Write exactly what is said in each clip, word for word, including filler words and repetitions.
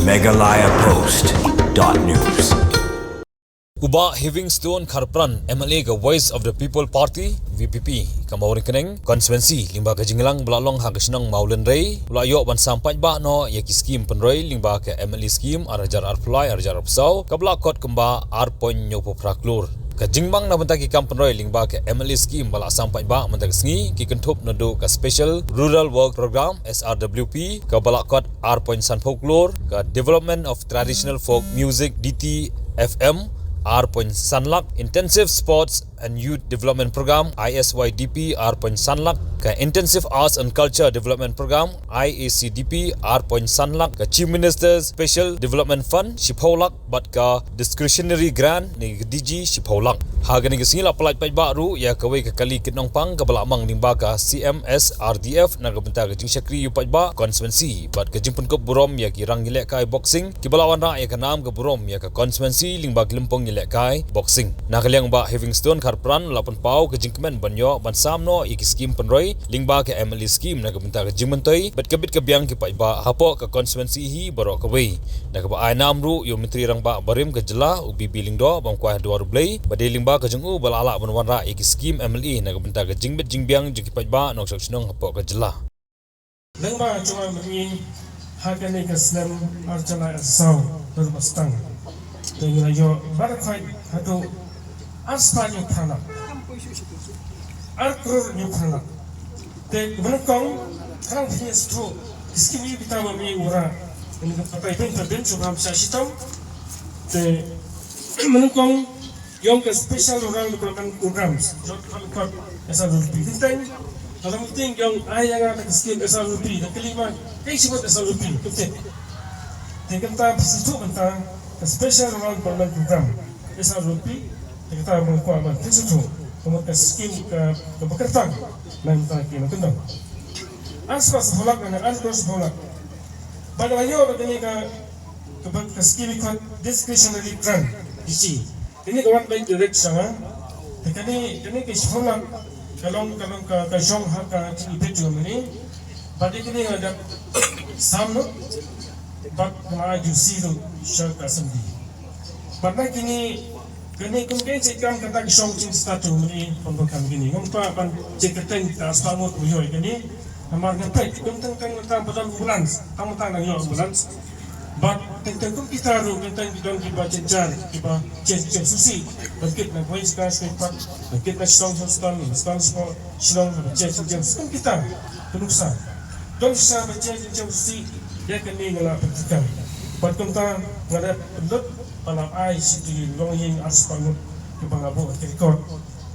Meghalaya Post dot news. U Bah Heavingstone Kharpran, M L A ka Voice of the People Party, V P P, ka Mawryngkneng constituency, lyngba ka jingïalang ba la long ha ka shnong Mawlynrei, u la ïoh ban sam paidbah noh ïa ki skim pynroi lyngba ka M L A skim ar hajar arphew lai ar hajar arphew saw, kaba la kot kumba ar point hynñiewphew phra klur. Ka jingmang na bynta ki kam pynroi lyngba ka M L A skim ba la sam paidbah mynta ka sngi ki kynthup naduh ka Special Rural Work Program, S R W P, kaba la kot ar point sanphew klur, ka Development of Traditional Folk Music, D T F M, ar point san lak, Intensive Sports and Youth Development Program, I S Y D P, ar point san lak, ka Intensive Arts and Culture Development Program, I A C D P, ar point san lak, ka Chief Minister's Special Development Fund, shiphew lak, bad ka Discretionary Grant ne ka D G, shiphew lak. Ha kane ka sngi la pyllait paidbah ruh ïa kawei ka kali kit nongpang kaba la mang lyngba ka C M S R D F na ka bynta ka jingshakri ïa u paidbah constituency bad ka jingpynkup burom ïa ki rang ïalehkai boxing kiba la wanrah ïa ka nam ka burom ïa ka constituency lyngba ki lympung ïalehkai boxing. Na ka liang Bah Heavingstone Kharpran la pynpaw ka jingkmen ban ïoh ban sam noh ïa ki skim pynroi lyngba ka M L A skim na ka bynta ka jingmyntoi bad ka bit ka biang ki paidbah hapoh ka constituency hi baroh kawei. Na kaba ai nam ruh ïa u Myntri Rangbah barim ka jylla u B B Lyngdoh ban kwah duwar u Blei ba dei lyngba ka jong u ba la lah ban wanrah ïa ki skim M L A na ka bynta ka jingbit jingbiang jong ki paidbah nongshong shnong hapoh ka jylla. Lyngba jong u Myntri ha kane ka snem ar hajar arphew saw, dur ba stang, te ngi la ïoh baroh khoit haduh ar spah hynñiew phra lak, ar klur hynñiew phra lak. Te mynnyngkong khnang phin ïa sngewthuh ki skim ïa kita ba ngi wanrah, ngi ka patai bun patai bun shu bam sha shitom. Te mynnyngkong ïong ka Special Rural Development Programs, jong ka kot S R D P. Teng teng ka long teng ïong ai ïa nga ka skim S R D P, da kali ma kaei shi mut S R D P. Teng teng te kata phi sngewthuh mynta ka Special Rural Development Program, S R D P, te kata ba nga kwah ban phi sngewthuh ka mut ka skim ka, kaba kyrpang na ka bynta ki nongkyndong. Ar spah sanphew lak, ar klur sanphew lak. Bad la ïoh bad kane ka, kaba ka skim i khot Discretionary Grant, D C. Kane ka wan beit direct sha nga. Te kane, kane ka shiphew lak ka long, ka long ka, ka shong ha ka jingibit jong ngi. Bad kane nga dap sam noh bad nga ai jusi ruh sha ka assembly. Bad na kine, kane kum kane ka kam kata ka shong jingstad jong ngi, pynban kam kine. Ngam kwah ban jingkyrteng ta spah ngut u ïoh ïa kane. Namar nga peit kum teng teng mynta ba don ambulance, tang mynta nang ïoh ambulance. Bad teng teng kum kita ruh, teng teng ki don kiba jynjar, kiba jynjar shisha. Ban kit na West Coast, ban kit na Shillong Hospital, Hospital Shillong, ban jynjar shisha kum kita. Ka nuksa. Don shisha ban jynjar shisha ïa kane nga la pyntikam. Bad kumta nga la pynlut ba la ai shi tylli longïing ar spah ngut kiba nga buh ha ka record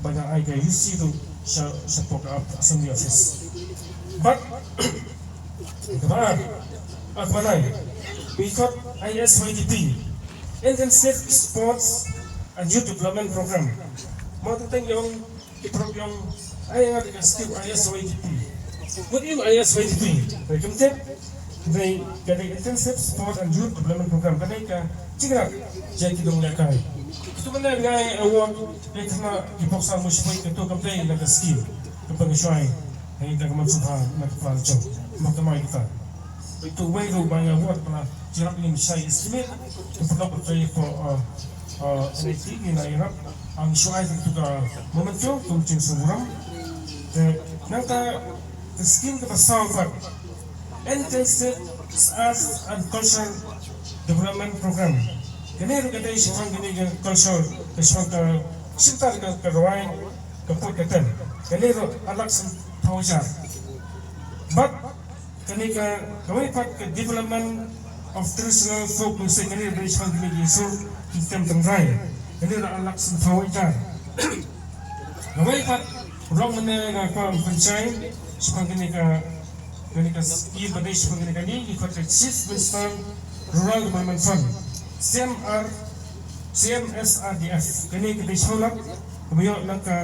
ba nga ai ka U C ruh sha, shapoh ka Assembly Office. Bad kaba ar, ah, kaba lai, i khot I S Y D P, Intensive Sports and Youth Development Program. Mo teng teng ïong ki program ïong ai nga ka skim I S Y D P. Mut ïong I S Y D P. Dei kumta, dei ka dei Intensive Sport and Youth Development Program. Ka dei ka jingïarap ïa ki nonglehkai. Kitu mynta nga ai award ïa kane ki boxer, mo shipoi, kitu kam dei na ka skim. Ka pynshoi. Hei ta ka man subha na ka plan jong. Mo ka mai kita. Itu wei ruh ba nga award pala. Ïarap ngin shai estimate, to pynlong pyntrei ko, uh, uh, N I T ngin ïarap, ang shu ai to ka memento, to jingsngewbha. Te nangta ka skim kaba saw pat, Intensive Arts and Culture Development Program. Kane ruh ka dei shaphang kane ka culture, ka shaphang ka shimta ka, ka rwai, ka put ka tem. Kane ruh ar lak sanphew hajar. Bad kane ka, kawei pat ka Development of Traditional Folk Music, kane ka dei shaphang kine ki sur ki tem tynrai. Kane ruh ar lak sanphew hajar. Kawei pat ruh mynne nga kwah ban pynshai shaphang kane ka, kane ka skim ba dei shaphang kane kane, ki khot ka Chief Minister Rural Development Fund, C M R, C M S R D F. Kane ka dei shiphew lak kaba ïoh na ka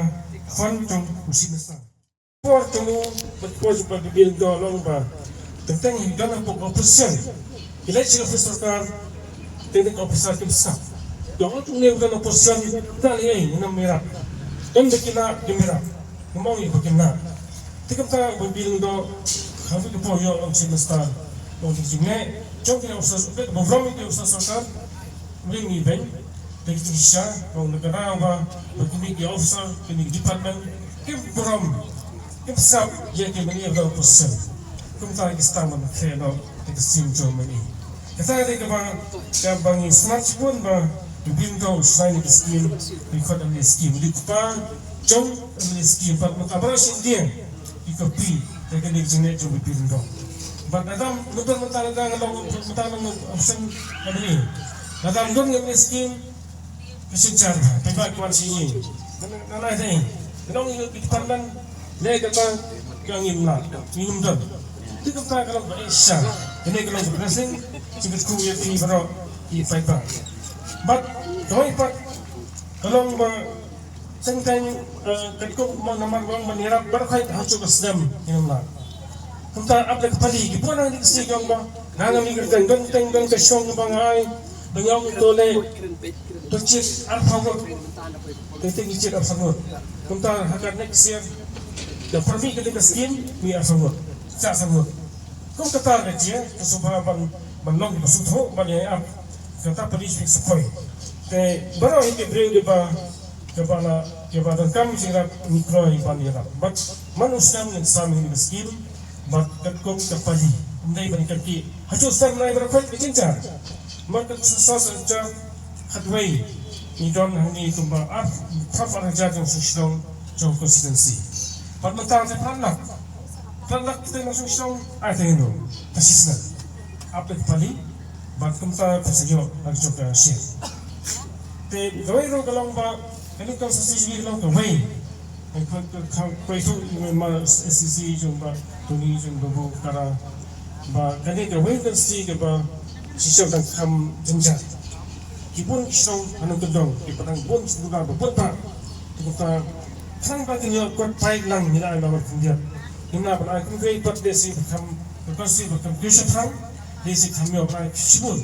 fund jong u Chief Minister. Por jong u, bad por jong u Bah Bill Dong long ba teng teng hi don hapoh ka opposition. Ki leit sha ka office sorkar, teng teng ka officer kim sngap. Dong teng ne don opposition, na lei ei, ngin ym ïarap. Don ba ki lah, kim ïarap. Ngam ong ïa ba kim lah. Te kumta u Bah Bill Dong, ha kawei ka por ïoh long Chief Minister. Ong ki jingeh jong ki officer, ka burom ki officer sorkar, ring ni beng, te ki shisha, ong na ka daw ba, ba kini ki officer, kini ki department, kim burom, kim sngap ïa ki mane ba position. Kumta ki stang ban khreh noh ïa ka sim jong mane. Kata dei kaba, kaba ngi sngap shibun ba u Biren Doh u shna ïa ka skim, u khot ïa ka skim, u dei u kpa jong ïa ka skim, bad mynta baroh shi India ki copy ïa kane ka jingeh jong u Biren Doh. Bad lada mynta, mynta lada nga long, mynta nga long option ïa kane, lada nga don ïa ka skim, ka synshar ba pynbeit kwah sha ngi. Nga, nga, nga, nga, nga long ïa ki department, leh kata ka ngim lah, ngim don. Te kata ka long ba eh sha, kane ka long ka blessing, jingkyrkhu ïa phi baroh ki paidbah. Bad kawei pat ka long ba teng teng, eh, katkum ma namar ba long ban ïarap baroh khoit ha shuh ka snem ngim lah. Kumta ap da ka pali, ki bun hangne ki sdang ba nga ngam ïa kyrteng, don teng don ka shong ba nga ai, ba nga ong to leh, to check arphew ngut. Te te ngi check arphew ngut. Kumta ha ka next year, da permit ka dei ka skim, ngi arphew ngut, shah san ngut. Kum kata ka jia ka sngewbha ban, ban long kiba sngewthuh ban ïa ap. Kata pali shi sa poi. Te baroh hi ki briew kiba, kiba la, kiba donkam jingïarap ngi kloi ban ïarap. Bad man u snem ngin sam ïa ka skim bad katkum ka pali. Ym dei ban kat ki ha shuh snem nai baroh khoit ka jingjia. Mar ka sa sa sa ja khatwei ngi don hangne kumba ar, phra phra hajar jong shnong jong constituency. Bad mynta te phra lak. Phra lak te nongshong shnong, ai te ngin ong. Ka shisnem. Ap da ka pali, bad kumta phi sa ïoh, bad jong ka share. Te, kawei ruh ka long ba, kane ka S C C B ka long kawei. Ka, ka, ka, ka, kawei tu, ma S C C jong ba, Tony jong ba, bu, kara, ba, kane kawei ka S C C kaba, shisha dang kham jynjar. Ki bun ki shnong, hangne ka dong, ki padang bun, shisha ba, bun pa. Kumta, khnang ba kin ïoh kot paid lang, ngi la ai namar khyndiat. Ngim lah ban ai kum kawei pat, dei shi ba kham, ka constituency ba kham kiew shaphrang, dei shi kham ïoh ban ai shibun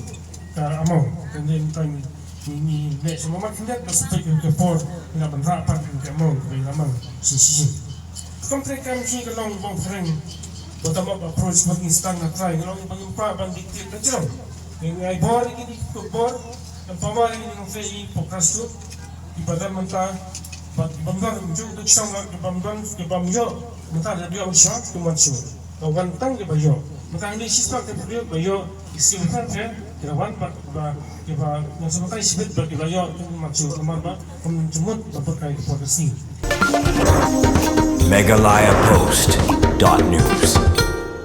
ka amount. Kan dei mynta ngi, ngi, ngi leh sha namar khyndiat ba sa peit ka por, ngi lah ban rah pat ka amount ba ngi la mang shi shi. Kam treikam shi ka long bong phareng. Bottom up approach ba ngi sdang na trai, ngi long ba ngim kwah ban dictate na jrong. Ngi ai bor, ngi dei ka bor, empower, ngi long phi i focus tu. Ki ba don mynta, bad ki bym don, ju duk shong, ki bym don, ki bym ïoh, mynta da ïoh sha, ki wan sha. Ka wan tang ki ba ïoh. Mynta ngi shispah ki ba ïoh, ba ïoh, ki sim kan te, ki la wan bad, ba, ki ba, ngan sa mynta shibit bad ki ba ïoh, ki wan sha, namar ba, kum jumut, ba put kai ki por ka sngi. Meghalaya Post dot news.